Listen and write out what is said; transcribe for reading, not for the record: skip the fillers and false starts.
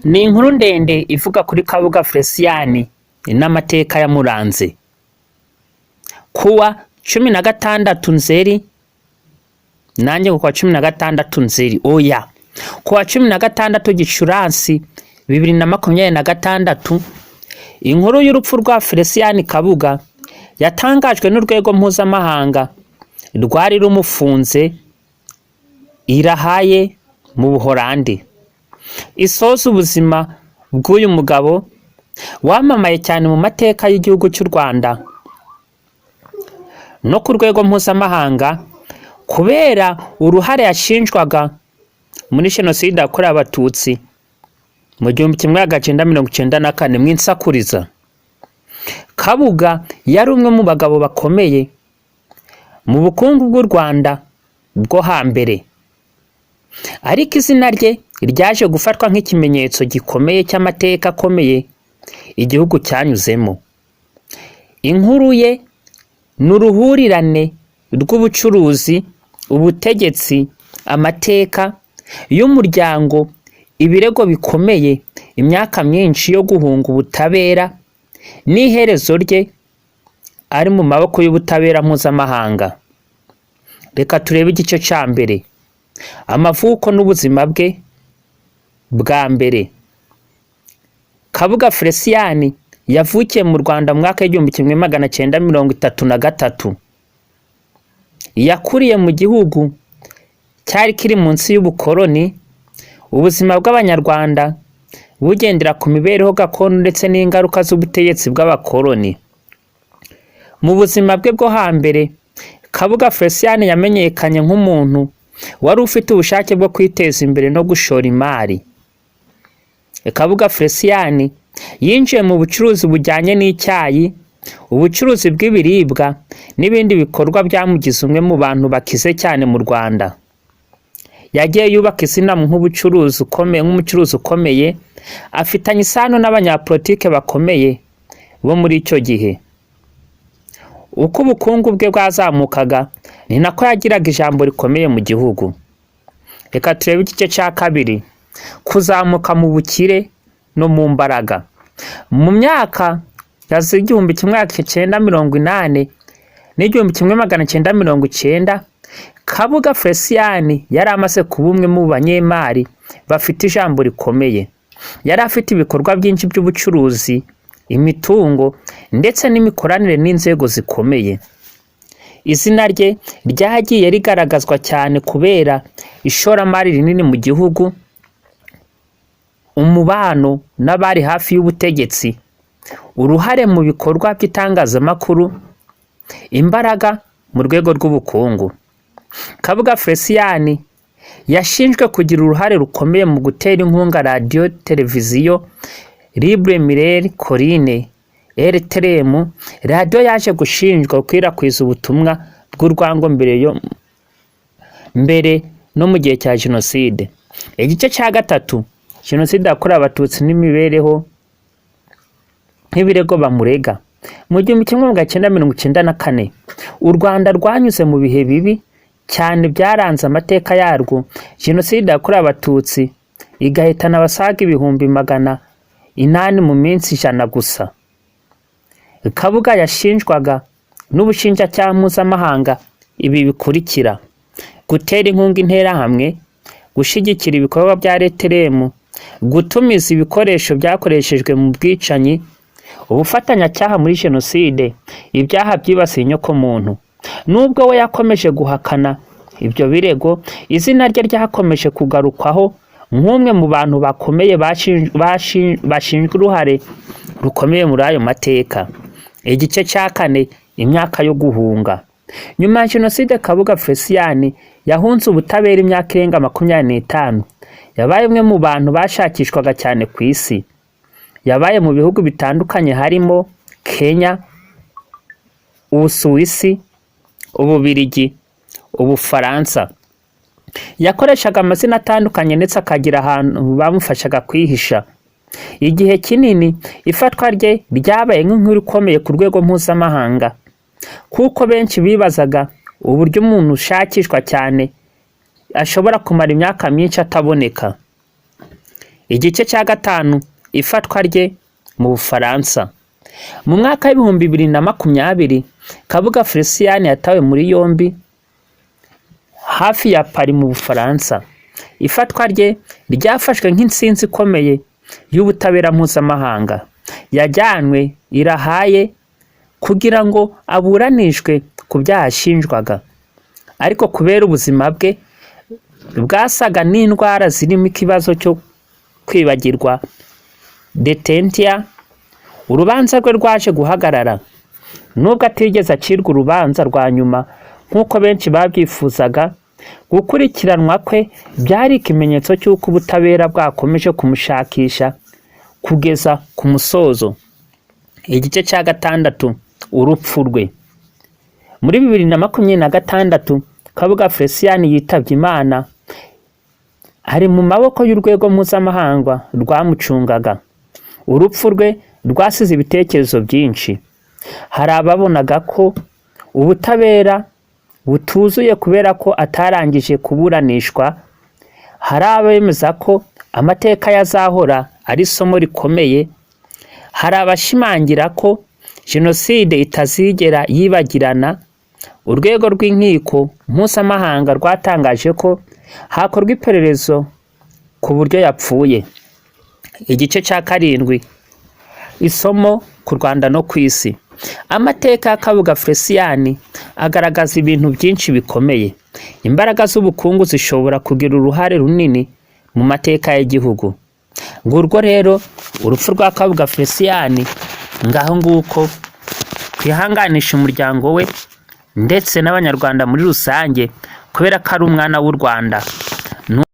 Ni inkuru ndende ivuga kuri Kabuga Felicien n'amateka yamuranze. Kuwa 16 Nzeri, nanjye ngo kuwa 16 Nzeri, oya, kuwa 16 Gicurasi 2026, inkuru y'urupfu rwa Felicien Kabuga yatangajwe n'urwego mpuzamahanga rwari rumufunze i La Haye mu Buholandi. Isoza ubuzima bw'uyu mugabo wamamaye cyane mu mateka y'igihugu cy'u Rwanda no ku rwego mpuzamahanga kubera uruhare yashinjwaga muri Jenoside yakorewe Abatutsi mu 1994. Mwinsakuriza. Kabuga yari umwe mu bagabo bakomeye mu bukungu bw'u Rwanda bwo hambere, ariko izina rye ryaje gufatwa nk'ikimenyetso gikomeye cy'amateka akomeye igihugu cyanyuzemo. Inkuru ye ni uruhurirane rw'ubucuruzi, ubutegetsi, amateka y'umuryango, ibirego bikomeye, imyaka myinshi yo guhunga ubutabera n'iherezo rye ari mu maboko y'ubutabera mpuzamahanga. Reka turebe igice cya mbere, amavuko n'ubuzima bwe bwa mbere. Kabuga Felicien yavukiye mu Rwanda mu mwaka w'1933. Yakuriye mu gihugu cyari kiri munsi y'ubukoloni, ubuzima bw'Abanyarwanda bugendera ku mibereho gakondo ndetse n'ingaruka z'ubutegetsi bw'abakoloni. Mu buzima bwe bwo hambere, Kabuga Felicien yamenyekanye nk'umuntu wari ufite ubushake bwo kwiteza imbere no gushora imari. Kabuga Felicien yinjiye mu bucuruzi bujyanye n'icyayi, ubucuruzi bw'ibiribwa n'ibindi bikorwa byamugize umwe mu bantu bakize cyane mu Rwanda. Yagiye yubaka izina nk'umucuruzi ukomeye, afitanye isano n'abanyapolitike bakomeye bo muri icyo gihe. Uko ubukungu bwe bwazamukaga, ni nako yagiraga ijambo rikomeye mu gihugu. Reka turebe igice cya kabiri, kuzamuka mu bukire no mu mbaraga. Mu myaka ya 1980 n'1990, Kabuga Felicien yari amaze kuba umwe mu banyemari bafite ijambo rikomeye. Yari afite ibikorwa byinshi by'ubucuruzi, imitungo ndetse n'imikoranire n'inzego zikomeye. Izina rye ryagiye rigaragazwa cyane kubera ishoramari rinini mu gihugu, umubano n'abari hafi y'ubutegetsi, uruhare mu bikorwa by'itangazamakuru, imbaraga mu rwego rw'ubukungu. Kabuga Felicien yashinjwe kugira uruhare rukomeye mu gutera inkunga Radiyo Televiziyo Libre Mille Collines, RTLM, radiyo yaje gushinjwa gukwirakwiza ubutumwa bw'urwango mbere no mu gihe cya Jenoside. Igice cya gatatu, Jenoside yakorewe Abatutsi n'imibereho nk'ibirego bamurega. Mu 1994, u Rwanda rwanyuze mu bihe bibi cyane byaranze amateka yarwo, Jenoside yakorewe Abatutsi igahitana abasaga 800,000 mu minsi 100 gusa. Kabuga yashinjwaga n'ubushinjacyaha mpuzamahanga ibi bikurikira: gutera inkunga Interahamwe, gushyigikira ibikorwa bya RTLM, gutumiza ibikoresho byakoreshejwe mu bwicanyi, ubufatanyacyaha muri Jenoside, ibyaha byibasiye inyokomuntu. Nubwo we yakomeje guhakana ibyo birego, izina rye ryakomeje kugarukwaho nk'umwe mu bantu bakomeye bashinjwa uruhare rukomeye muri ayo mateka. Igice cya kane, imyaka yo guhunga. Nyuma ya Jenoside, Kabuga Felicien yahunze ubutabera imyaka irenga 25. Yabaye umwe mu bantu bashakishwaga cyane ku isi. Yabaye mu bihugu bitandukanye harimo Kenya, Ubusuwisi, Ububirigi, Ubufaransa. Yakoreshaga amazina atandukanye ndetse akagira ahantu bamufashaga kwihisha. Igihe kinini ifatwa rye ryabaye nk'inkuru ikomeye ku rwego mpuzamahanga, kuko benshi bibazaga uburyo umuntu ushakishwa cyane ashobora kumara imyaka myinshi ataboneka. Igice cya gatanu: ifatwa rye mu Bufaransa. Mu mwaka w'2020, Kabuga Felicien yatawe muri yombi hafi ya Paris mu Bufaransa. Ifatwa rye ryafashwe nk'intsinzi ikomeye y'ubutabera mpuzamahanga. Yajyanwe i La Haye kugira ngo aburanishwe ku byaha ashinjwaga, ariko kubera ubuzima bwe bwasaga n'indwara zirimo ikibazo cyo kwibagirwa, dementia, urubanza rwe rwaje guhagarara. Nubwo atigeze acirwa urubanza rwa nyuma nk'uko benshi babyifuzaga, gukurikiranwa kwe byari ikimenyetso cy'uko ubutabera bwakomeje kumushakisha kugeza ku musozo. Igice cya gatandatu: urupfu rwe. Muri 2026, Kabuga Felicien yitabye Imana ari mu maboko y'urwego mpuzamahanga rwamucungaga. Urupfu rwe rwasize ibitekerezo byinshi. Hari ababonaga ko ubutabera butuzuye kubera ko atarangije kuburanishwa, hari abemeza ko amateka yazahora ari isomo rikomeye, hari abashimangira ko jenoside itazigera yibagirana. Urwego rw'inkiko mpuzamahanga rwatangaje ko hakorwa iperereza ku buryo yapfuye. Igice cya karindwi: isomo ku Rwanda no ku isi. Amateka ya Kabuga Felicien agaragaza ibintu byinshi bikomeye. Imbaraga z'ubukungu zishobora kugira uruhare runini mu mateka y'igihugu. Ngurwo rero urupfu rwa Kabuga Felicien. Ngaho nguko, twihanganisha umuryango we ndetse n'Abanyarwanda muri rusange, kubera ko ari umwana w'u Rwanda.